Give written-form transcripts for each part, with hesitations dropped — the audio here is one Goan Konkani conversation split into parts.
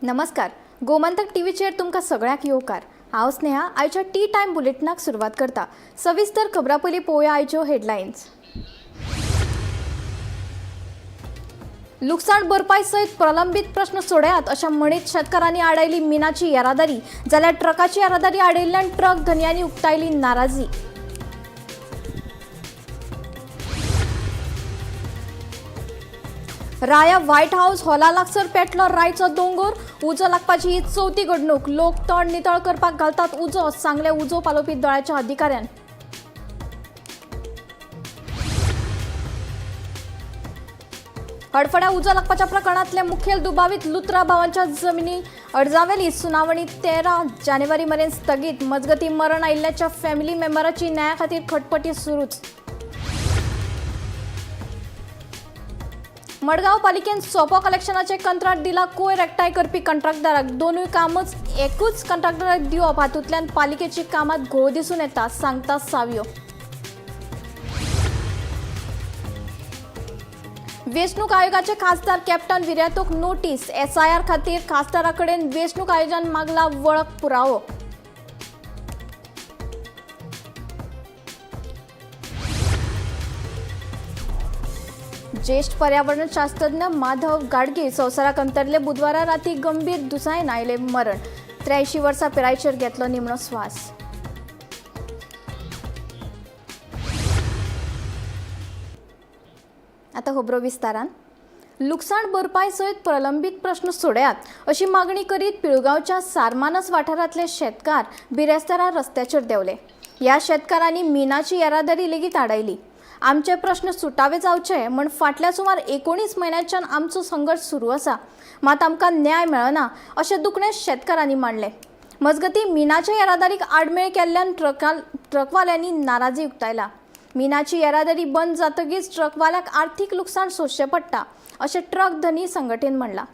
नमस्कार, गोमंतक टीव्हीचेर तुमकां सगळ्यांक येवकार. हांव स्नेहा आयच्या टी टायम बुलेटिनाक सुरवात करता. सविस्तर खबरां पयलीं पळोवया आयच्यो हेडलायन्स. लुकसाण भरपाय सयत प्रलंबीत प्रश्न सोडयात अशा म्हणीत शेतकारांनी आडायली मिनाची येरादारी, जाल्यार ट्रकाची येरादारी आडयल्ल्यान ट्रक धनयांनी उक्तायली नाराजी. राया व्हायट हाऊस हॉला लागसर पेटलो रायचो दोंगोर. उजो लागपाची ही चवथी घडणूक. लोक तण नितळ करपाक घालतात उजो, सांगले उजो पालोवपी दळाच्या अधिकाऱ्यान. हडफड्या उजो लागपाच्या प्रकरणांतले मुखेल दुबावीत लुत्रा भावांच्या जमिनी अर्जावेली सुनावणी 13 जानेवारी मेरेन स्थगीत. मजगती मरण आयिल्ल्याच्या फॅमिली मेंबराची न्याया खातीर खटपटी सुरूच. मडगांव पालिकेन सोपो कलेक्शनाचे कंत्राट दिला कोयर एकठांय करपी कंत्राटदाराक. दोनूय कामच एकूच कंत्राटदाराक दिवप हातूंतल्यान पालिकेची कामात घोळ दिसून येता, सांगता सावियो. वेंचणूक आयोगाचे खासदार कॅप्टन विर्यातोक नोटीस. एसआयआर खातीर खासदारा कडेन वेंचणूक आयोगान मागला वळख पुरावो. ज्येष्ठ पर्यावरण शास्त्रज्ञ माधव गाडगीळ संवसाराक अंतरले. बुधवारा राती गंभीर दुसायन आयले मरण. 83 वर्सां पिरायेचेर घेतलो निमणो स्वास. आतां खबरो विस्तारान. लुकसाण भरपाय सयत प्रलंबीत प्रश्न सोडयात अशी मागणी करीत पिळगांवच्या सारमानस वाठारांतले शेतकार बिरेस्तारा रस्त्याचेर देंवले. ह्या शेतकारांनी मिनाची येरादारी लेगीत आडायली. आमचे प्रश्न सुटावे जावचे म्हण फाटल्या सुमार 19 म्हयन्याच्यान आमचो संघर्श सुरू आसा, मात आमकां न्याय मेळना अशें दुखणें शेतकारांनी मांडलें. मजगती मिनाच्या येरादारीक आडमेळ केल्ल्यान ट्रकवाल्यांनी नाराजी उक्तायला. मिनाची येरादारी बंद जातकीच ट्रकवाल्याक आर्थीक लुकसाण सोंसचें पडटा अशें ट्रक धनी संघटनेन म्हणलां.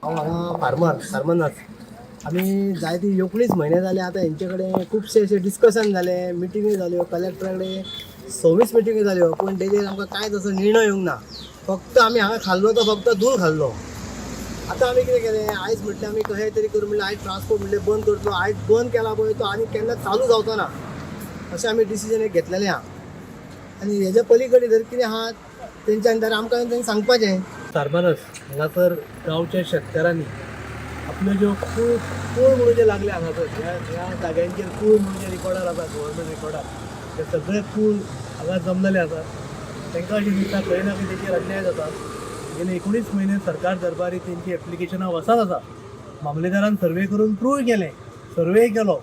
हांव हांगा फार्मर सारमनाच. आमी जायते 19 म्हयने जाले आतां हेंचे कडेन खुबशे अशे डिस्कशन जाले, मिटिंग्यो जाल्यो, कलेक्टरा कडेन 26 मिटिंग्यो जाल्यो, पूण तेजेर आमकां कांयच असो निर्णय येवंक ना. फक्त आमी हांगा खाल्लो तो फक्त धूळ खाल्लो. आतां आमी कितें केलें, आयज म्हटलें आमी कशें तरी करून म्हणलें आयज ट्रान्सपोर्ट म्हणलें बंद करतलो. आयज बंद केला पळय तो आनी केन्ना चालू जावचो ना अशें आमी डिसिजन एक घेतलेलें आहा. आनी हेज्या पली कडेन जर कितें आहा तेंच्यान तर आमकां तेंच्यांनी सांगपाचें. सारमानस हांगासर गांवच्या शेतकारांनी आपल्यो ज्यो कूळ कूळ म्हणून जे लागले हांगासर ह्या ह्या जाग्यांचेर कूळ म्हणून जे रिकॉर्डार आसा, गव्हर्मेंट रिकॉर्डार, ते सगळे कूळ हांगा जमलेले आसा. तांकां अशें दिसता खंय ना खंय तेचेर अन्याय जाता. गेले 19 म्हयने सरकार दरबारी तेंची एप्लिकेशनां वचत आसा. मामलेदारान सर्वे करून प्रूव केलें, सर्वे केलो,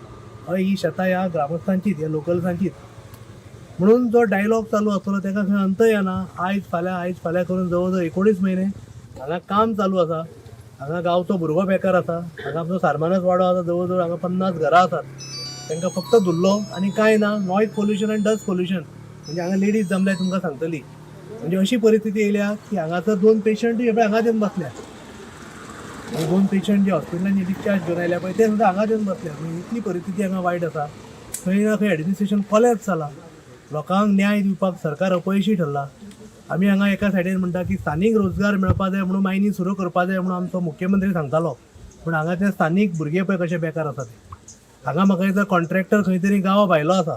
हय ही शेतां ह्या ग्रामस्थांचीच, ह्या लोकल्सांचीच म्हणून जो डायलॉग चालू आसतलो ताका खंय अंत येना. आयज फाल्यां आयज फाल्यां करून जवळ जवळ 19 म्हयने हांगा काम चालू आसा. हांगा गांवचो भुरगो बेकार आसा. हांगा आमचो सारमानस वाडो आसा, जवळ जवळ हांगा 50 घरां आसात. तांकां फक्त धुल्लो आनी कांय ना. नॉयज पोल्युशन आनी डस्ट पोल्युशन, म्हणजे हांगा लेडीज जमल्या तुमकां सांगतली. म्हणजे अशी परिस्थिती येयल्या की हांगासर 2 पेशंटूय पळय हांगाच येवन बसल्या. हे 2 पेशंट जे हॉस्पिटलांनी डिस्चार्ज घेवन आयल्या पळय ते सुद्दां हांगाच येवन बसल्या. म्हणजे इतली परिस्थिती हांगा वायट आसा. खंय ना खंय एडमिनिस्ट्रेशन कोलॅप्स जाला. लोकांक न्याय दिवपाक सरकार अपयशी ठरला. आमी हांगा एका सायडीन म्हणटा की स्थानीक रोजगार मेळपा जाय म्हणून मायनी सुरू करपा जाय म्हणून आमचो मुख्यमंत्री सांगतालो, पूण हांगा ते स्थानीक भुरगे पळय कशे बेकार आसा ते. हांगा म्हाका दिसता कॉन्ट्रॅक्टर खंय तरी गांवा भायलो आसा.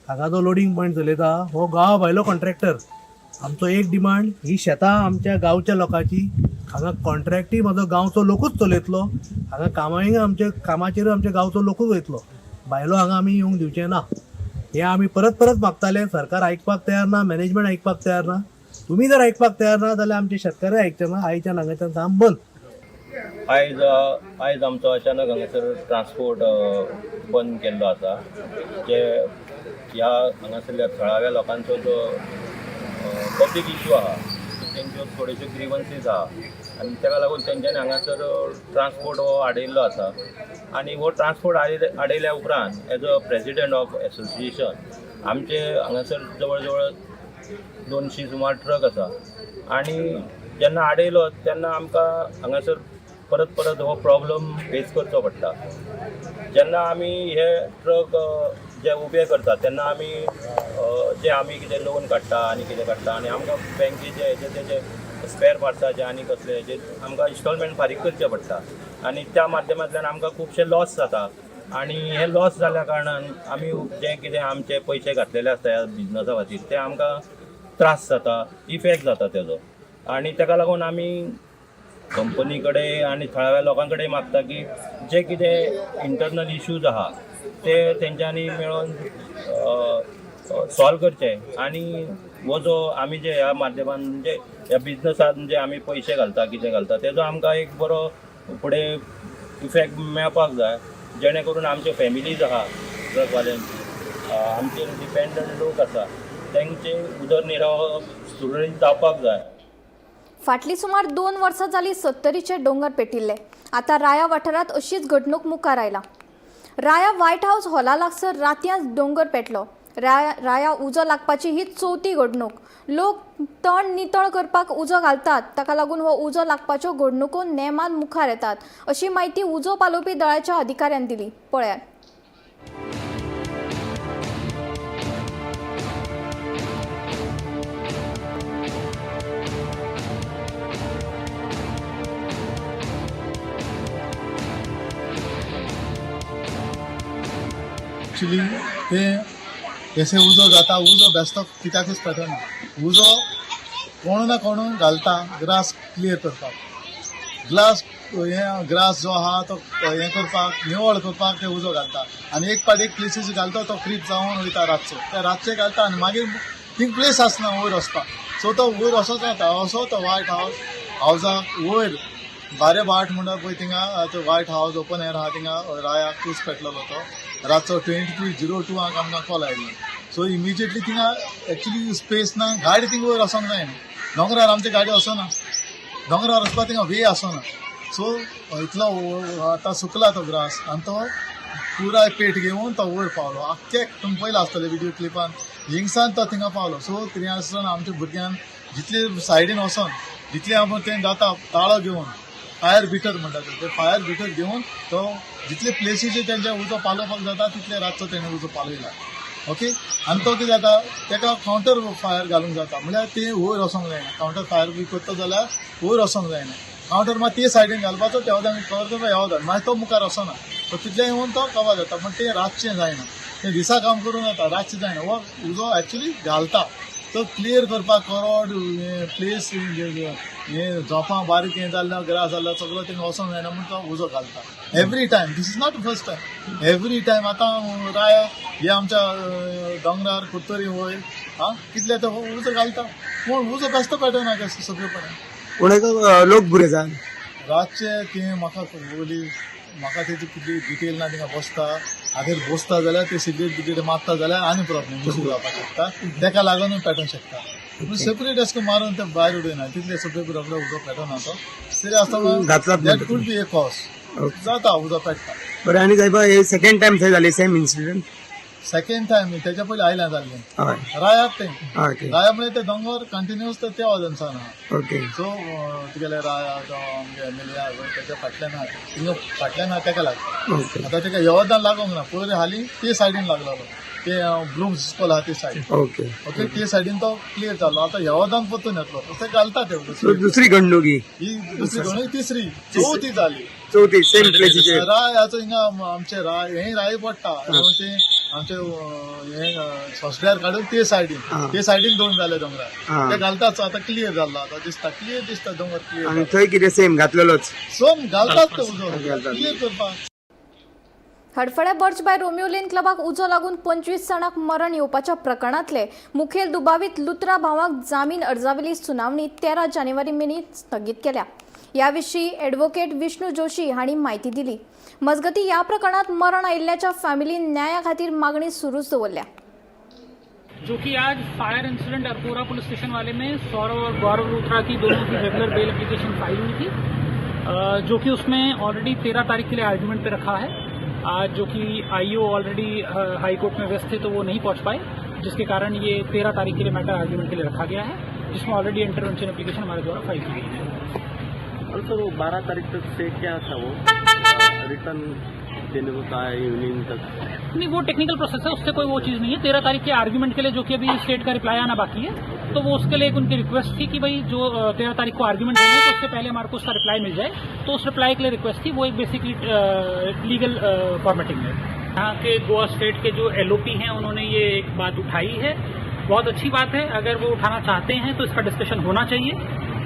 हांगा जो लोडींग पॉयंट चलयता हो गांवा भायलो कॉन्ट्रॅक्टर. आमचो एक डिमांड, ही शेतां आमच्या गांवच्या लोकांची, हांगा कॉन्ट्रॅक्टूय म्हाजो गांवचो लोकूच चलयतलो, हांगा कामाय आमच्या कामाचेरूय आमच्या गांवचो लोकूच वयतलो, भायलो हांगा आमी येवंक दिवचे ना. हे आमी परत परत मागताले. सरकार आयकपाक तयार ना, मॅनेजमेंट आयकपाक तयार ना. तुमी जर आयकपाक तयार ना जाल्यार आमचे शेतकरी आयकचे ना. आयच्यान हांगाच्यान काम बंद. आयज आयज आमचो अचानक हांगासर ट्रान्सपोर्ट बंद केल्लो आसा. जे ह्या हांगासरल्या थळाव्या लोकांचो जो पब्लीक इशू आहा, तेंच्यो थोड्योश्यो ग्रिवन्सीस आहा आनी ताका लागून तेंच्यांनी हांगासर ट्रान्सपोर्ट हो आडयल्लो आसा. आनी हो ट्रान्सपोर्ट आडयल्या उपरांत as a president of association आमचे हांगासर जवळ जवळ 200 सुमार ट्रक आसा. आनी जेन्ना आडयलो तेन्ना आमकां हांगासर परत परत हो प्रॉब्लम फेस करचो पडटा. जेन्ना आमी हे ट्रक जे उबे करता तेन्ना आमी जे आमी कितें लोन काडटा आनी कितें काडटा आनी आमकां बँकेचे हेजे तेजे स्पेअर पार्ट्साचे आनी कसले हेजेर आमकां इन्स्टॉलमेंट फारीक करचें पडटा आनी त्या माध्यमांतल्यान आमकां खुबशे लॉस जाता आनी हे लॉस जाल्या कारणान आमी जे कितें आमचे पयशे घातलेले आसता ह्या बिजनसा खातीर ते आमकां त्रास जाता, इफेक्ट जाता तेजो. आनी ताका लागून आमी कंपनी कडेन आनी थळाव्या लोकां कडेन मागता की जे कितें इंटरनल इश्यूज आहा ते तेंच्यांनी मेळोन सॉल्व करचे आनी हो जो आमी जे ह्या माध्यमान म्हणजे ह्या बिजनसान जे आमी पयशे घालता कितें घालता तेजो आमकां एक बरो फुडें इफेक्ट मेळपाक जाय, जेणे करून आमच्यो फॅमिलीज आहा ट्रकवाल्यांची, आमचेर डिपेंडंट लोक आसा तेंचे उदरनिर्वाह सुरळीत जावपाक जाय. फाटली सुमार 2 वर्सां जाली सत्तरीचे दोंगर पेटिल्ले. आतां राया वाठारांत अशीच घडणूक मुखार आयला. राया व्हायट हावस हॉला लागसर रातयांच दोंगर पेटलो. राया उजो लागपाची ही चवथी घडणूक. लोक तण नितळ करपाक उजो घालतात, ताका लागून हो उजो लागपाच्यो घडणुको नेमान मुखार येतात अशी म्हायती उजो पालोवपी दळाच्या अधिकाऱ्यान दिली. पळयात. एक्चुली ते जशें उजो जाता, उजो बेस्तो कित्याकूच पेटना. उजो कोण ना कोण घालता ग्रास क्लियर करपाक. ग्लास हें ग्रास जो आहा तो हें करपाक, निवळ करपाक ते उजो घालता आनी एक पाट एक प्लेसीस घालता, तो क्रीप जावन वयता रातचो. ते रातचे घालता आनी मागीर थिंग प्लेस आसना वयर वचपाक. सो तो वयर असोच जाता. असो तो व्हायट हावस हावजाक वयर बारे भाट म्हणटा पळय थिंगा तो व्हायट हावस ओपन एयर आहा थिंगा राया कूस पेटलेलो तो रातचो 23:02 आमकां कॉल आयिल्लो. सो इमिजिएटली थिंगा एक्चुली स्पेस ना, गाडी थिंगा वयर वचोंक जायना. दोंगरार आमची गाडी वचना, दोंगरार वचपाक थिंगा वे आसना. सो इतलो आतां सुकला तो ग्रास आनी तो पुराय पेट घेवन तो वयर पावलो. आख्खे तुमी पयला आसतले विडियो क्लिपान हिंगसान तो थिंगा पावलो. सो थंय आसतना आमच्या भुरग्यान जितले सायडीन वचोन जितले आमकां तें जाता ताळो घेवन फायर बिटर म्हणटा ते फायर बिटर घेवन तो जितले प्लेसीचे तेंच्या उजो पालोवपाक जाता तितले रातचो तेणें उजो पालयला. ओके, आनी तो कितें जाता तेका कावंटर फायर घालूंक जाता, म्हणल्यार ते वयर वचोंक जायना. कावंटर फायर बी करता जाल्यार वयर वचोंक जायना. कावंटर मात ते सायडीन घालपाचो, त्या वतान कवर करता ह्या वतान, मागीर तो मुखार वचना. सो तितलें येवन तो कवर जाता. पण तें रातचें जायना, तें दिसा काम करूं जाता, रातचें जायना. हो उजो एक्चुली घालता तो क्लियर करपाक करोड प्लेस हे झोपां बारीक हें जाल्लो ग्रास जाल्लो सगळो थिंगा वचोंक जायना म्हूण तो उजो घालता. Every time, this is not first time, every time. आतां राया हे आमच्या दोंगरार कुर्तरी वयर आं कितले तो उजो घालता, पूण उजो बेश्टो पेटना सगळेपणान. पूण एक लोक बुरे जान रातचे ते म्हाका बोली म्हाका तेजी कितली डिटेल ना. थिंगा बसता आगेर बसता जाल्यार ते सिगरेट बिगरेट मारता जाल्यार आनी प्रॉब्लेम दुसरी जावपाक शकता, तेका लागूनय पेटोवंक शकता. पूण सेपरेट अशें मारून ते भायर उडयना, तितले सेपरेट रोखडो उजो पेटना तो. सिरियस आसतना that could be a cause जाता, उजो पेटता. बरें. आनी सायबा हे सेकंड टायम थंय जाली सेम इन्सिडंट? सेकंड टायम तेच्या पयलीं आयल्या जाल्लें हय रायाक तें. ओके. राया म्हळ्यार ते दोंगर कंटिन्युअस ते त्या वाजनसान आहा. ओके. सो तुगेले राया जावं आमगे एमिलिया तेच्या फाटल्यान आहा, थिंगा फाटल्यान आहा तेका लागता. ओके. आतां तेका येवदान लागोंक ना, पयर हालीं ते सायडीन लागलेलो ते ब्लूम्स स्कूल आहा ते सायडीन. ओके. ओके, ते सायडीन तो क्लियर जालो. आतां येवदान परतून येतलो तशें घालता ते. सो दुसरी घडणूक ही ही दुसरी घडणूक, तिसरी चवथी जाली. चवथी सेम प्लेसीचेर. रायाचो हिंगा आमचे राय हे राय पडटा ते आमचे हे ससड्यार काडून ते सायडीन, ते सायडीन दोन जाले दोंगरार ते घालतात. आतां क्लियर जाल्लो, आतां दिसता क्लियर दिसता दोंगर क्लियर. आनी थंय कितें सेम घातलेलोच सोम घालतात ते उजो क्लियर करपाक. हडफड्या बर्च बाय रोमियो लेन क्लबाक उजो लागून 25 जाणांक मरण येवपाच्या प्रकरणांतले मुखेल दुबावीत लुत्रा भावाक जामीन अर्जावेली सुनावणी 13 जानेवारी मेरेन स्थगीत केल्या. ह्या विशीं ॲडव्होकेट विष्णू जोशी हांणी म्हायती दिली. मजगतीं ह्या प्रकरणांत मरण आयिल्ल्याच्या फॅमिलीन न्याया खातीर मागणी सुरूच दवरल्या. जो कि आज fire incident Arpora police station वाले में सौरव और गौरव लूथरा की दोनों की रेगुलर बेल एप्लीकेशन फाइल हुई थी, जो कि उसमें ऑलरेडी 13 तारीख के लिए आर्ग्यूमेंट पे रखा है। आज जो कि आईओ ऑलरेडी हाईकोर्ट में व्यस्त थे तो वो नहीं पहुंच पाए, जिसके कारण ये 13 तारीख के लिए मैटर आर्ग्यूमेंट के लिए रखा गया है, जिसमें ऑलरेडी इंटरवेंशन एप्लीकेशन हमारे द्वारा फाइल की गई है। और सर वो 12 तारीख तक से क्या था, वो रिटर्न देने को कहा है इवनिंग तक? नहीं, वो टेक्निकल प्रोसेस है, उससे कोई वो चीज़ नहीं है। 13 तारीख के आर्ग्यूमेंट के लिए जो कि अभी स्टेट का रिप्लाई आना बाकी है, तो वो उसके लिए एक उनकी रिक्वेस्ट थी कि भाई जो 13 तारीख को आर्ग्यूमेंट होंगे तो उससे पहले हमारे को उसका रिप्लाई मिल जाए, तो उस रिप्लाई के लिए रिक्वेस्ट थी। वो एक बेसिकली लीगल फॉर्मेटिंग है। यहाँ के गोवा स्टेट के जो एलओपी हैं उन्होंने ये एक बात उठाई है, बहुत अच्छी बात है। अगर वो उठाना चाहते हैं तो इसका डिस्कशन होना चाहिए।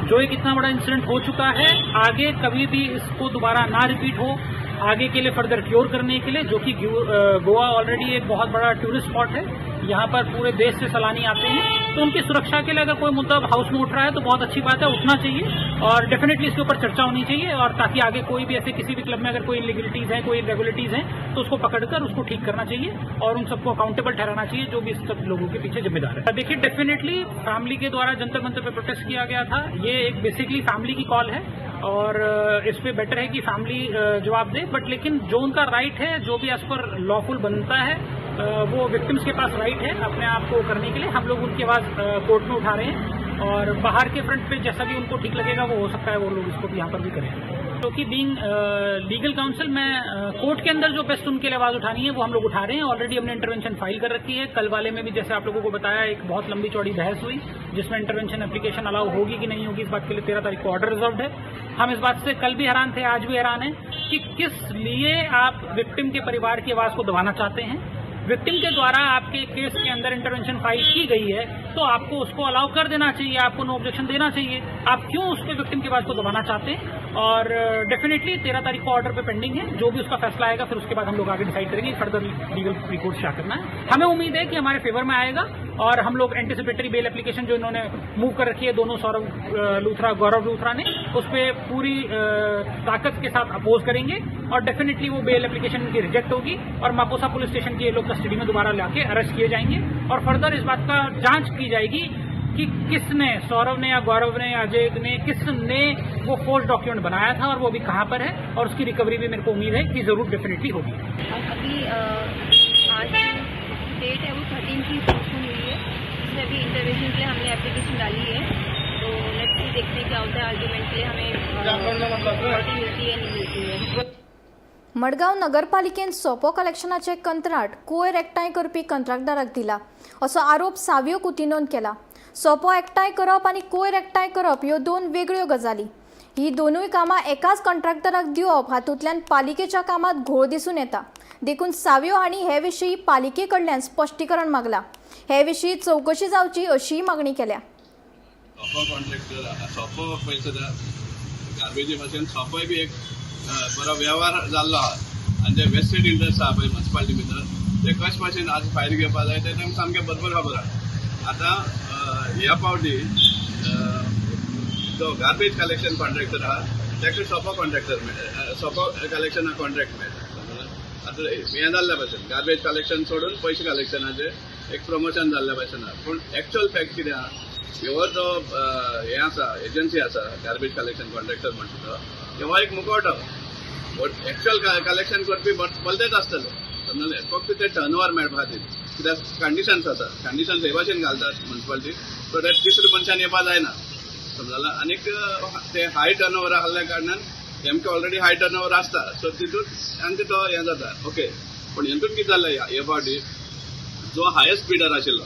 जो एक इतना बड़ा इंसिडेंट हो चुका है, आगे कभी भी इसको दोबारा ना रिपीट हो, आगे के लिए फर्दर क्योर करने के लिए, जो कि गोवा ऑलरेडी एक बहुत बड़ा टूरिस्ट स्पॉट है, यहाँ पर पूरे देश से सैलानी आते हैं, तो उनकी सुरक्षा के लिए अगर कोई मुद्दा हाउस में उठ रहा है तो बहुत अच्छी बात है, उठना चाहिए और डेफिनेटली इसके ऊपर चर्चा होनी चाहिए, और ताकि आगे कोई भी ऐसे किसी भी क्लब में अगर कोई इलीगलिटीज हैं, कोई इरेगुलरिटीज हैं, तो उसको पकड़कर उसको ठीक करना चाहिए और उन सबको अकाउंटेबल ठहराना चाहिए जो भी इस सब लोगों के पीछे जिम्मेदार है। देखिए, डेफिनेटली फैमिली के द्वारा जंतर मंतर पर प्रोटेस्ट किया गया था, ये एक बेसिकली फैमिली की कॉल है और इस पे बेटर है कि फैमिली जवाब दे, बट लेकिन जो उनका राइट है, जो भी एज पर लॉफुल बनता है, वो विक्टिम्स के पास राइट है अपने आप को करने के लिए। हम लोग उनकी आवाज़ कोर्ट में उठा रहे हैं और बाहर के फ्रंट पे जैसा भी उनको ठीक लगेगा वो हो सकता है वो लोग इसको भी यहाँ पर भी करें। क्योंकि बीइंग लीगल काउंसिल, मैं कोर्ट के अंदर जो बेस्ट उनके लिए आवाज़ उठानी है वो हम लोग उठा रहे हैं। ऑलरेडी हमने इंटरवेंशन फाइल कर रखी है। कल वाले में भी जैसे आप लोगों को बताया एक बहुत लंबी चौड़ी बहस हुई जिसमें इंटरवेंशन एप्लीकेशन अलाउ होगी कि नहीं होगी, इस बात के लिए 13 तारीख को ऑर्डर रिजर्व है। हम इस बात से कल भी हैरान थे, आज भी हैरान हैं कि किस लिए आप विक्टिम के परिवार की आवाज़ को दबाना चाहते हैं। विक्टिम के द्वारा आपके केस के अंदर इंटरवेंशन फाइल की गई है तो आपको उसको अलाउ कर देना चाहिए, आपको नो ऑब्जेक्शन देना चाहिए। आप क्यों उसके विक्टिम के आवाज को दबाना चाहते हैं? और डेफिनेटली 13 तारीख को ऑर्डर पे पेंडिंग है, जो भी उसका फैसला आएगा फिर उसके बाद हम लोग आगे डिसाइड करेंगे फर्दर लीगल रिकोर्स क्या करना है। हमें उम्मीद है कि हमारे फेवर में आएगा और हम लोग एंटिसिपेटरी बेल एप्लीकेशन जो इन्होंने मूव कर रखी है दोनों सौरभ लूथरा, गौरव लूथरा ने, उस पर पूरी ताकत के साथ अपोज करेंगे और डेफिनेटली वो बेल एप्लीकेशन इनकी रिजेक्ट होगी और मापोसा पुलिस स्टेशन की ये लोग कस्टडी में दोबारा लाके अरेस्ट किए जाएंगे और फर्दर इस बात का जांच की जाएगी कि किसने, सौरभ ने या गौरव ने या अजय ने, किसने वो फोर्स डॉक्यूमेंट बनाया था और वो अभी कहाँ पर है, और उसकी रिकवरी भी मेरे को उम्मीद है कि जरूर डेफिनेटली होगी। अभी आज डेट है वो 13 की पोस्टपोन हुई है, इसमें अभी इंटरवेंशन के लिए हमने एप्लीकेशन डाली है, तो let's see देखते हैं क्या होता है। आर्ग्यूमेंट के लिए हमें मिलती है नहीं मिलती है। मडगांव नगरपालिकेन सोपो कलेक्शनाचे कंत्राट कोयर एकठांय करपी कंत्राटदाराक दिला असो आरोप सावियो कुतिनोन केला। सोपो एकठांय करप आनी कोयर एकठांय करप ह्यो दोन वेगळ्यो गजाली। ही दोनूय कामां एकाच कंत्राटदाराक दिवप हातूंतल्यान पालिकेच्या कामांत घोळ दिसून येता, देखून सावियो हांणी हे विशीं पालिके कडल्यान स्पश्टीकरण मागला। हे विशीं चवकशी जावची अशीय मागणी केल्या। सोपो कॉन्ट्रॅक्टर सोपो पयशे गार्बेजी भाशेन सोपोय बी एक बरो वेव्हार जाल्लो आहा आनी ते वेस्टेड इंट्रस्ट आहा पळय म्युनिसिपालिटी भितर, ते कशे भाशेन आज फायर घेवपा जाय तें तांकां सामकें बरोबर खबर आहा। आतां ह्या फावटी जो गार्बेज कलेक्शन कॉन्ट्रॅक्टर आहा ताका सोपो कॉन्ट्रॅक्टर मेळटा, सोपो कलेक्शना कॉन्ट्रॅक्ट मेळटा। आतां हें जाल्ल्या भाशेन गार्बेज कलेक्शन सोडून पयशे कलेक्शनाचें एक प्रमोशन जाल्ल्या भाशेन आहा, पूण एक्चुअल फॅक्ट कितें आहा, ह्यो जो हें आसा एजन्सी आसा गार्बेज कलेक्शन कॉन्ट्रॅक्टर म्हणटा तो हो एक मुखवटो, एक्चुअल कलेक्शन करपी भलतेच आसतले, समजलें? फक्त ते टर्न ओवर मेळपा खातीर, कित्याक कंडिशन्स आसा, कंडिशन्स हे भाशेन घालतात म्युनिसिपालिटी सो that तिसरे मनशान येवपा जायना, समजला? आनीक ते हाय टर्न ओवर आहल्या कारणान तेमकां ऑलरेडी हाय टर्न ओवर आसता, सो तितून तांकां तो हें जाता ओके। पूण हेतून कितें जालें, हे फावटी जो हायस्ट बिडर आशिल्लो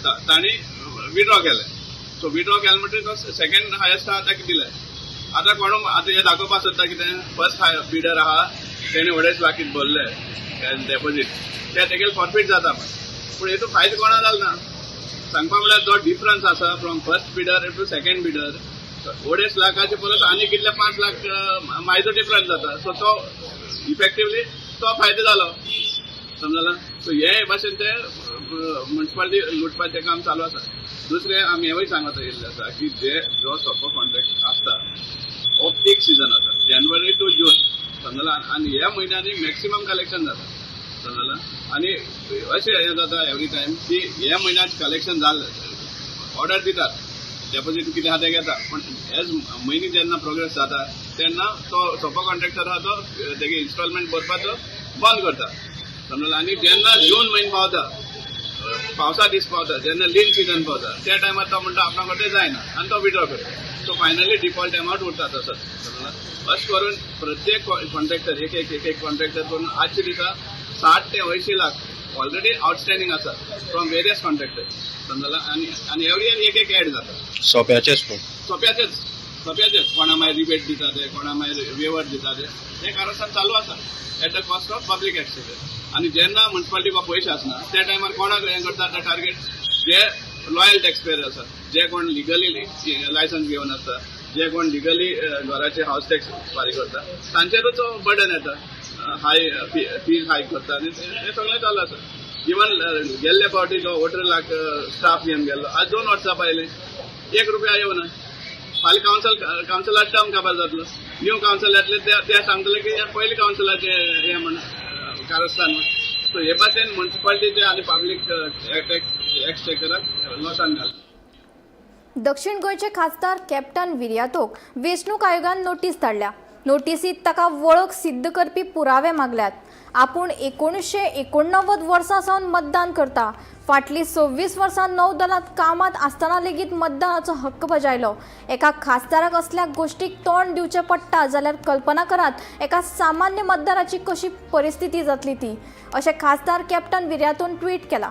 तांणी विड्रॉ केलें, सो विड्रॉ केलें म्हणटकीर तो सेकंड हायस्ट आहा ताका दिलें। आतां कोण आतां हें दाखोवपाक सोदता कितें फर्स्ट बिडर आहा तेणें 2.5 लाख भरले डेपोजीट, ते तेगेले फॉरफीट जाता, पूण हेतून फायदो कोणा जालो ना। सांगपा म्हळ्यार जो डिफरन्स आसा from first bidder to second bidder 2.5 लाखाचे परस आनी कितले 5 लाख मायजो डिफरन्स जाता, सो तो इफेक्टिवली तो फायदो जालो, समजला? सो हे भाशेन ते म्युनिसिपालिटी लुटपाचें काम चालू आसा। दुसरें आमी हेंवूय सांगत येयल्लें आसा की जे जो सोपो कॉन्ट्रॅक्ट आसता हो पीक सिजन आसा, जानेवारी टू जून, समजला? आनी ह्या म्हयन्यांनी मॅक्सिमम कलेक्शन जाता, समजला? आनी अशें हें जाता एवरी टायम की ह्या म्हयन्यात कलेक्शन जालें, ऑर्डर दितात, डेपोजीट कितें आहा तें घेता, पूण एज म्हयने जेन्ना प्रोग्रेस जाता तेन्ना तो सोपो कॉन्ट्रॅक्टर आहा तो तेगे इन्स्टॉलमेंट भरपाचो बंद करता, समजला? आनी जेन्ना जून म्हयनो पावता, पावसा दीस पावता, जेन्ना लीन सिजन पावता, त्या टायमार तो म्हणटा आपणा कडेन जायना आनी तो विड्रॉ करता, सो फायनली डिफॉल्ट एमावंट उरता तसोच, समजला? अशें करून प्रत्येक कॉन्ट्रॅक्टर एक एक एक एक कॉन्ट्रॅक्टर करून आजच्या दिसा 60 ते 80 लाख ऑलरेडी आउटस्टँडींग आसा फ्रॉम वेरियस कॉन्ट्रॅक्टर्स, समजला? आनी एवरी इयर एक एक एड जाता. सोंप्याचेच पूण. सोंप्याचेच, सोंप्याचेच. कोणा मागीर रिबेट दिता ते, कोणा मागीर वेवर दिता ते, हे कारस्थान चालू आसा at the cost of public exchequer. आनी जेन्ना मुन्सिपालिटीक पयशे आसना त्या टायमार कोणाक हें करता टार्गेट? जे लॉयल टॅक्सपेयर आसा, जे कोण लिगली लायसन्स घेवन आसता, जे कोण लिगली घराचे हावस टॅक्स फारीक करता, तांचेरूच बर्डन येता. हाय फीज हायक करता आनी हें सगळें चालू आसा. इवन गेल्ले फावटी जो 18 लाख स्टाफ घेवन गेल्लो, आज 2 वर्सां पायले, एक रुपया येवना. फाल्यां कावन्सिलार टर्म काबार जातलो, न्यू कावन्सिल येतले, ते ते सांगतले की पयलीं कावन्सिलाचे हें म्हण कारस्थान म्हण. सो हे भाशेन मुन्सिपालिटीचे आनी पब्लीक एक्सचेकराक लॉसान घालता. दक्षिण गोंयचे खासदार कॅप्टन विरियातोक वेंचणूक आयोगान नोटीस धाडल्या. नोटीसीत ताका वळख सिद्ध करपी पुरावे मागल्यात. आपूण 1989 वर्सां सावन मतदान करता, फाटलीं 26 वर्सां नौदलांत कामांत आसतना लेगीत मतदानाचो हक्क बजायलो. एका खासदाराक असल्या गोश्टीक तोंड दिवचें पडटा जाल्यार कल्पना करात एका सामान्य मतदाराची कशी परिस्थिती जातली ती, अशें खासदार कॅप्टन विरियातोन ट्वीट केलां.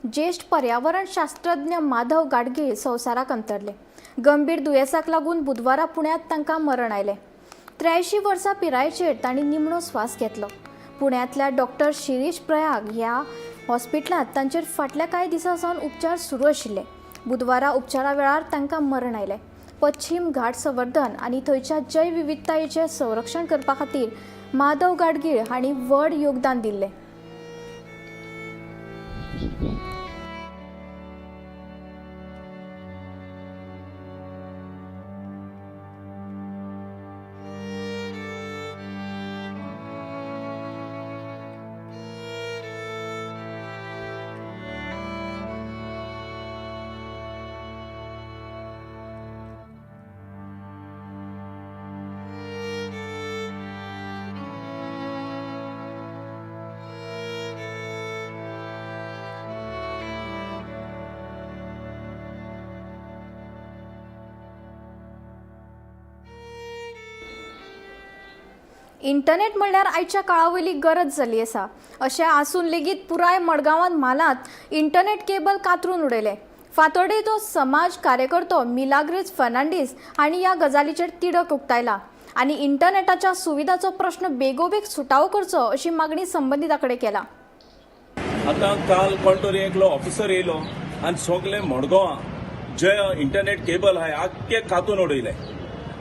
ज्येश्ठ पर्यावरण शास्त्रज्ञ माधव गाडगीळ संवसाराक अंतरले. गंभीर दुयेंसाक लागून बुधवारा पुण्यांत तांकां मरण आयलें. 83 वर्सां पिरायेचेर तांणी निमणो स्वास घेतलो. पुण्यांतल्या डॉक्टर शिरीष प्रयाग ह्या हॉस्पिटलांत तांचेर फाटल्या कांय दिसां सावन उपचार सुरू आशिल्ले. बुधवारा उपचारा वेळार तांकां मरण आयलें. पश्चिम घाट संवर्धन आनी थंयच्या जैवविविधतायेचें संरक्षण करपा खातीर माधव गाडगीळ हांणी व्हड योगदान दिल्लें. इंटरनेट म्हणल्यार आयच्या काळा वयली गरज जाल्ली आसा. अशें आसून लेगीत पुराय मडगांवांत म्हालांत इंटरनेट केबल कातरून उडयलें. फातोर्डेचो समाज कार्यकर्तो मिलाग्रीस फर्नांडीस हांणी ह्या गजालीचेर तिडक उक्तायला आनी इंटरनेटाच्या सुविधाचो प्रश्न बेगोबेग सुटावो करचो अशी मागणी संबंदिता कडेन केला. आतां काल कोण तरी एकलो ऑफिसर येयलो आनी सगळे मडगांवां जे इंटरनेट केबल आहाय आख्खे कातून उडयले.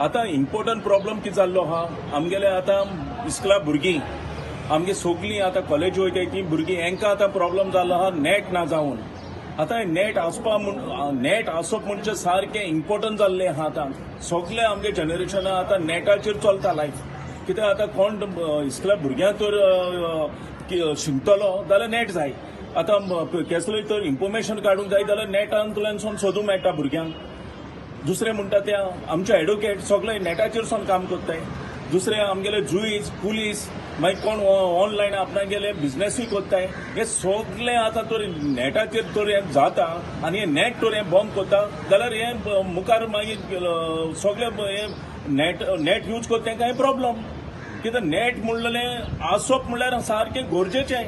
आतां इम्पोर्टंट प्रॉब्लम कितें जाल्लो आहा, आमगेले आतां इस्कुला भुरगीं, आमगे सगलीं आतां कॉलेज वयताय तीं भुरगीं, हेंकां आतां प्रॉब्लम जाल्लो आहा नॅट ना जावन. आतां नॅट आसपा म्हूण, नॅट आसप म्हणजे सारकें इम्पोर्टंट जाल्लें आहा. आतां सगळे आमगे जनरेशना आतां नॅटाचेर चलता लायफ. कित्याक आतां कोण इस्कुला भुरग्यांक तर शिकतलो जाल्यार नॅट जाय. आतां केसलें तर इन्फॉर्मेशन काडूंक जाय जाल्यार नॅटांतल्यानसून सोदूंक मेळटा भुरग्यांक. दुसरें म्हणटा ते आमचे एडवोकेट सगळे नॅटाचेर सून काम करताय. दुसरें आमगेले जुईज, पुलीस, मागीर कोण ऑनलायन आपणागेले बिझनेसूय करताय. हे सगळे आतां तर नॅटाचेर तर हें जाता आनी हें नॅट तर हें बंद करता जाल्यार हें मुखार मागीर सगळे हे नॅट नॅट यूज करता तेंकां प्रॉब्लम. कित्याक नॅट म्हणलेलें आसप म्हणल्यार सारकें गरजेचें.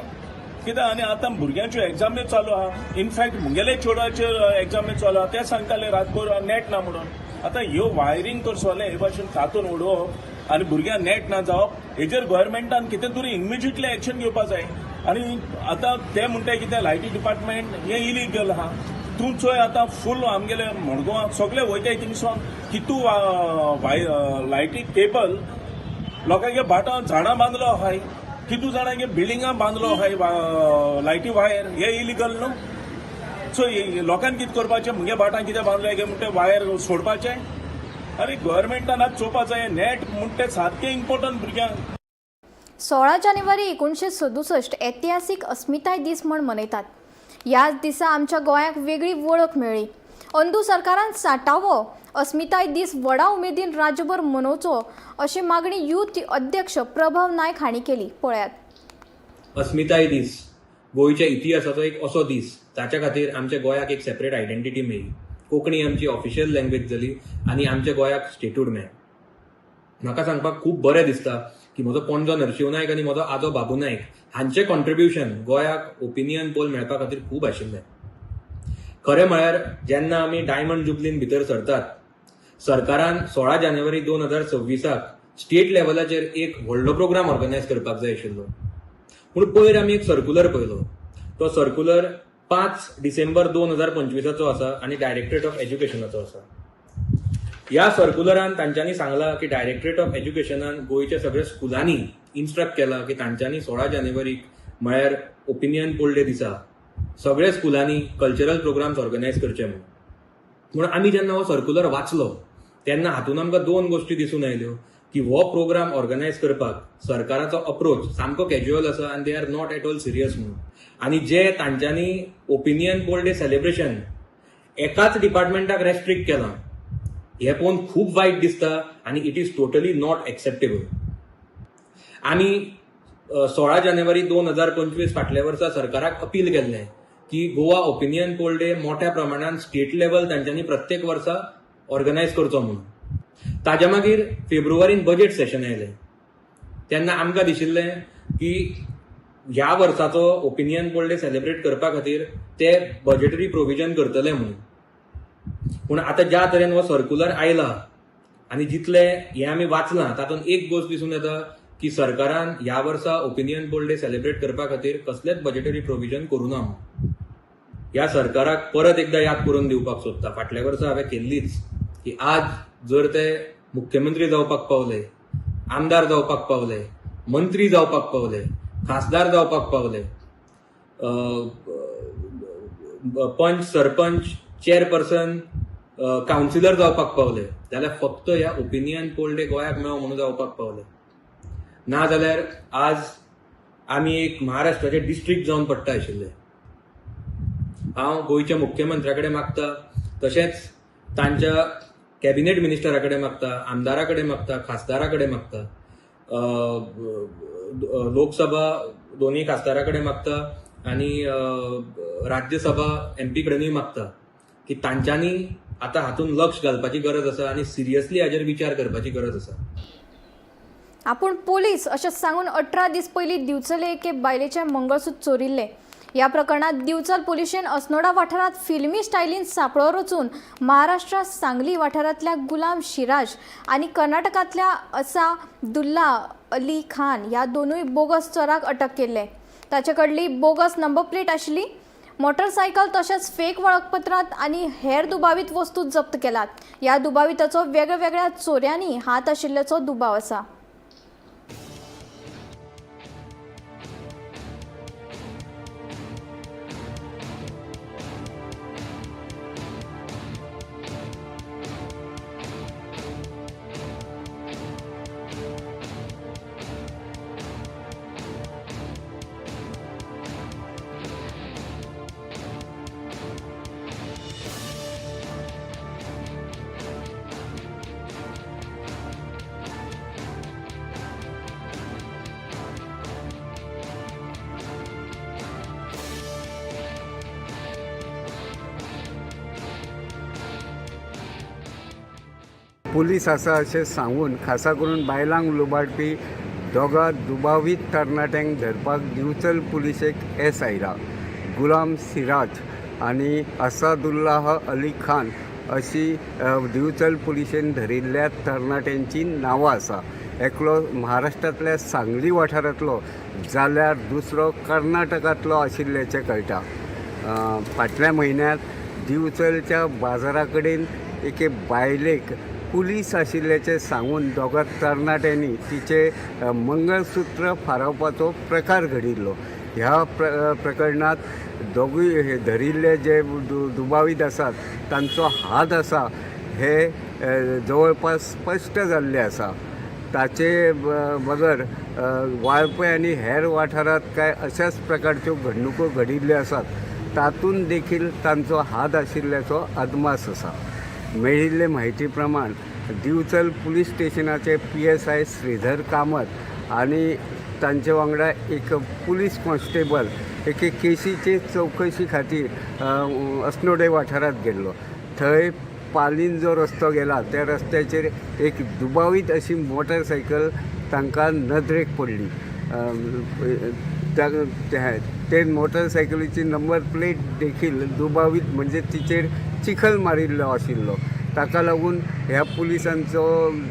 कित्याक आनी आतां भुरग्यांच्यो एग्जामी चालू आहा. इनफॅक्ट मुगेले चेडवाच्यो एग्जामी चालू आहा, ते सांगताले रातभर नॅट ना म्हणून. आतां ह्यो वायरींग तर सगळें हे भाशेन कातून उडोवप आनी भुरग्यांक नॅट ना जावप, हेजेर गव्हर्मेंटान कितें तरी इमिजिएटली एक्शन घेवपा जाय. आनी आतां ते म्हणटाय कितें लायटी डिपार्टमेंट हें इलिगल आहा. तूं चोय आतां फूल आमगेले मडगांवां सगळे वयताय थिंगसोन कितू लायटी केबल लोकांगे भाटां झाडां बांदलो आहाय, कितू जाणांगे बिल्डिंगां बांदलो आहाय लायटी वायर. हे इलिगल न्हू? सो लोकांक कितें करपाचें? मुगे भाटां कितें बांदले काय म्हणटे वायर सोडपाचें? अरे, गव्हर्मेंटान आतां चोवपा जाय. नॅट म्हणटे तें सारकें इम्पोर्टंट भुरग्यांक. 16 जानेवारी 1967 ऐतिहासीक अस्मिताय दीस म्हण मनयतात. ह्याच दिसा आमच्या गोंयाक वेगळी वळख मेळ्ळी. अंदू सरकारान साठावो अस्मिताय दीस व्हडा उमेदीन राज्यभर मनोवचो अशी मागणी यूथ अध्यक्ष प्रभव नायक हांणी केली. पळयात. अस्मिताय दीस गोंयच्या इतिहासाचो एक असो दीस ताच्या खातीर आमच्या गोंयाक एक सेपरेट आयडेंटिटी मेळ्ळी. कोंकणी आमची ऑफिशियल लँग्वेज जाली आनी आमच्या गोंयाक स्टेटूड मेळ्ळें. म्हाका सांगपाक खूब बरें दिसता की म्हजो पणजो नरशिंव नायक आनी म्हजो आजो बाबू नायक हांचें कॉन्ट्रिब्युशन गोंयाक ओपिनियन पोल मेळपा खातीर खूब आशिल्लें. खरें म्हळ्यार जेन्ना आमी डायमंड जुबलीन भितर सरतात, सरकारान 16 जानेवारी 2026 स्टेट लेवलाचेर एक व्हडलो प्रोग्राम ऑर्गनायज करपाक जाय आशिल्लो. पूण पयर आमी एक सर्कुलर पळयलो. तो सर्कुलर 5 डिसेंबर 2025 आसा आनी डायरेक्टरेट ऑफ एज्युकेशनाचो आसा. ह्या सर्कुलरान तांच्यांनी सांगलां की डायरेक्टरेट ऑफ एज्युकेशनान गोंयच्या सगळ्या स्कुलांनी इन्स्ट्रक्ट केलां की तांच्यांनी 16 जानेवारीक म्हळ्यार ओपिनियन पोल डे दिसा सगळ्या स्कुलांनी कल्चरल प्रोग्राम्स ऑर्गनायज करचे म्हणून. म्हणून आमी जेन्ना हो सर्कुलर वाचलो तेन्ना हातूंत आमकां दोन गोश्टी दिसून आयल्यो की हो प्रोग्राम ऑर्गनायज करपाक सरकाराचो अप्रोच सामको कॅज्युअल आसा आनी they are not at all serious म्हणून. आनी जे तांच्यांनी ओपिनियन पोल डे सेलिब्रेशन एकाच डिपार्टमेंटाक रेस्ट्रिक्ट केलां हें पळोवन खूब वायट दिसता आनी it is totally not acceptable. आमी 16 जानेवारी 2025 फाटल्या वर्सा सरकाराक अपील केल्लें की गोवा ओपिनियन पोल डे मोठ्या प्रमाणान स्टेट लेवल तांच्यांनी प्रत्येक वर्सा ऑर्गनायज करचो म्हणून. ताज्या मागीर फेब्रुवारीन बजेट सेशन आयलें तेन्ना आमकां दिशिल्लें की ह्या वर्साचो ओपिनियन पोल डे सेलिब्रेट करपा खातीर ते बजेटरी प्रोविजन करतले म्हणून. पूण आतां ज्या तरेन हो सर्कुलर आयला आनी जितले हें आमी वाचलां तातूंत एक गोश्ट दिसून येता की सरकारान ह्या वर्सा ओपिनियन पोल डे सेलिब्रेट करपा खातीर कसलेंच बजेटरी प्रोविजन करूं ना म्हणून. ह्या सरकाराक परत एकदां याद करून दिवपाक सोदता, फाटल्या वर्सा हांवें केल्लीच, की आज जर ते मुख्यमंत्री जावपाक पावले, आमदार जावपाक पावले, मंत्री जावपाक पावले, खासदार जावपाक पावले, पंच, सरपंच, चेअरपर्सन, कावन्सिलर जावपाक पावले जाल्यार फक्त ह्या ओपिनियन पोल डे गोंयाक मेळो म्हणून जावपाक पावले. ना जाल्यार आज आमी एक महाराष्ट्राचे डिस्ट्रिक्ट जावन पडटा आशिल्ले. हांव गोंयच्या मुख्यमंत्र्या कडेन मागता, तशेंच तांच्या कॅबिनेट मिनिस्टरा कडेन मागता, आमदारा कडेन मागता, खासदारा कडेन मागता, लोकसभा दोनूय खासदारा कडेन मागता आनी राज्यसभा एमपी कडेनूय मागता की तांच्यांनी आतां हातूंत लक्ष घालपाची गरज आसा आनी सिरियसली हाजेर विचार करपाची गरज आसा. आपूण पोलीस अशें सांगून 18 दीस पयलीं दिवचले एके बायलेचें मंगळसूत्र चोरिल्लें. ह्या प्रकरणात दिवचल पुलिशेन अस्नोडा वाठारांत फिल्मी स्टायलीन सांपळो रचून महाराष्ट्र सांगली वाठारांतल्या गुलाम शिराज आनी कर्नाटकांतल्या असादुल्ला अली खान ह्या दोनूय बोगस चोराक अटक केल्ले. ताचे कडली बोगस नंबर प्लेट आशिल्ली मोटरसायकल तशेंच फेक वळखपत्रां आनी हेर दुबावीत वस्तू जप्त केल्यात. ह्या दुबाविताचो वेगळ्यावेगळ्या चोरयांनी हात आशिल्ल्याचो दुबाव आसा. पुलीस आसा अशें सांगून खासा करून बायलांक लुबाडपी दोगा दुबावीत तरणाट्यांक धरपाक दिवचल पुलिशेक येस आयला. गुलाम सिराज आनी असादुल्लाह अली खान अशी दिवचल पुलिशेन धरिल्ल्या तरणाट्यांची नांवां आसा. एकलो महाराष्ट्रांतल्या सांगली वाठारांतलो जाल्यार दुसरो कर्नाटकांतलो आशिल्ल्याचें कळटा. फाटल्या म्हयन्यांत दिवचलच्या बाजारा कडेन एके बायलेक पुलीस आशिल्ल्याचें सांगून दोगां तरणाट्यांनी तिचें मंगळसूत्र फारावपाचो प्रकार घडिल्लो. ह्या प्रकरणांत दोगूय धरिल्ले जे दुबावीत आसात तांचो हात आसा हे जवळपास स्पश्ट जाल्लें आसा. ताचे बगर वाळपय आनी हेर वाठारांत कांय अशाच प्रकारच्यो घडणुको घडिल्ल्यो आसात. तातूंत देखील तांचो हात आशिल्ल्याचो अदमास आसा. मेळिल्ले म्हायती प्रमाण दिवचल पुलीस स्टेशनाचे PSI Shridhar Kamat आनी तांचे वांगडा एक पुलीस कॉन्स्टेबल एके केसीचे चवकशी खातीर अस्नोडे वाठारांत गेल्लो. थंय पालीन जो रस्तो गेला त्या रस्त्याचेर एक दुबावीत अशी मोटरसायकल तांकां नदरेक पडली. ते मोटरसायकलीची नंबर प्लेट देखील दुबावीत, म्हणजे तिचेर चिखल मारिल्लो आशिल्लो. ताका लागून ह्या पुलिसांचो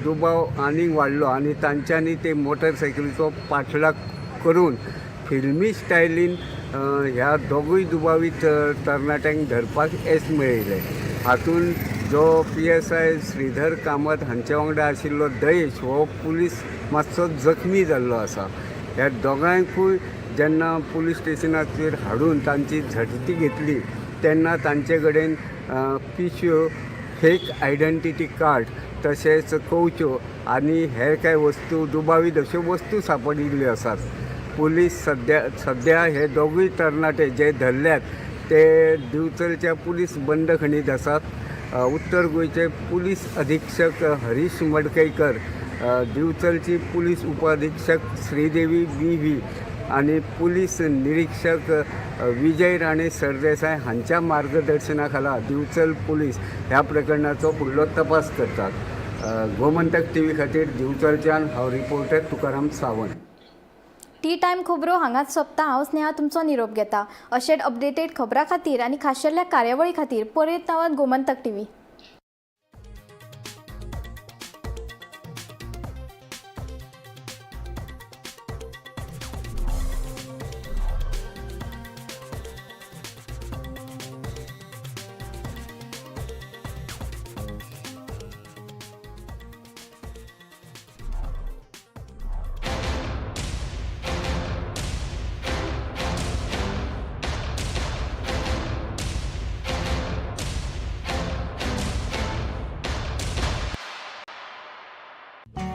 दुबाव आनीक वाडलो आनी तांच्यांनी ते मोटरसायकलीचो पाठलाग करून फिल्मी स्टायलीन ह्या दोगूय दुबावीत तरणाट्यांक धरपाक येस मेळयलें. हातूंत जो PSI Shridhar Kamat हांचे वांगडा आशिल्लो दयेश हो पुलीस मातसो जखमी जाल्लो आसा. ह्या दोगांयकूय जेन्ना पुलीस स्टेशनाचेर हाडून तांची झडटी घेतली तेन्ना तांचे कडेन पिशव्यो, फेक आयडेंटिटी कार्ड, तशेंच कंवच्यो आनी हेर कांय वस्तू, दुबावीत अश्यो वस्तू सांपडिल्ल्यो आसात. पुलीस सद्या हे दोगूय तरणाटे जे धरल्यात ते दिवचलच्या पुलीस बंदखणीत आसात. उत्तर गोंयचे पुलीस अधीक्षक हरीश मडकयकर, दिवचलची पुलीस उपअधीक्षक श्रीदेवी BV आनी पुलीस निरीक्षक विजय राणे सरदेसाय हांच्या मार्गदर्शना खाला दिवचल पुलीस ह्या प्रकरणाचो फुडलो तपास करतात. गोमंतक TV खातीर दिवचलच्यान हांव reporter Tukaram Sawant. Tea time खबरो हांगाच सोंपता. हांव स्नेहा तुमचो निरोप घेता. अशेंच अपडेटेड खबरां खातीर आनी खाशेल्या कार्यावळी खातीर पळयत रावात गोमंतक टीव्ही.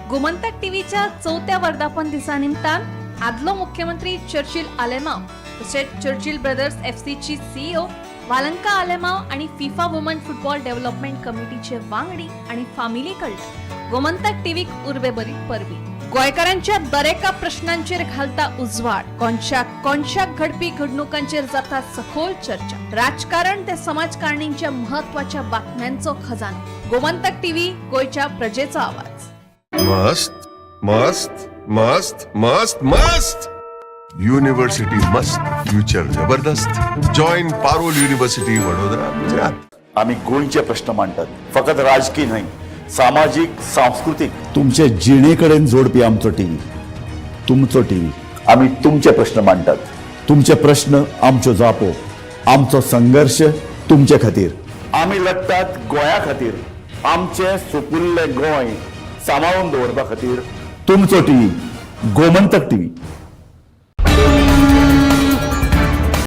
गोमंतक टीव्हीच्या चवथ्या वर्धापन दिसा निमतान आदलो मुख्यमंत्री चर्चिल आलेमाव तशेंच Churchill brothers FCची CEO Valanka Alemao आणि फिफा वुमन फुटबॉल डेव्हलपमेंट कमिटीचे वांगडी आणि फामिली कडल्यान गोमंतक टीव्हीक उर्बेभरीत परबी. गोंयकारांच्या दरेका प्रश्नांचेर घालता उजवाड, कोनशाक कोनशाक घडपी घडणुकांचेर जाता सखोल चर्चा. राजकारण ते समाजकारणींच्या महत्वाच्या बातम्यांचो खजानो. गोमंतक टीव्ही, गोंयच्या प्रजेचो आवाज. मस्त मस्त मस्त मस्त मस्त युनिव्हर्सिटी, मस्त फ्युचर, जबरदस्त. Join Parul university, Vadodara, Gujarat. आमी गोंयचे प्रश्न मांडटात, फकत राजकी न्हय, सामाजीक, सांस्कृतीक. तुमचे जिणे कडेन जोडपी आमचो टीव्ही, तुमचो टीव्ही. आमी तुमचे प्रश्न मांडटात. तुमचे प्रश्न आमच्यो जापो, आमचो संघर्श तुमचे खातीर. आमी लडटात गोंया खातीर, आमचें सुपुल्लें गोंय सांबाळून दवरपा खातीर. तुमचो टीव्ही, गोमंतक टीव्ही.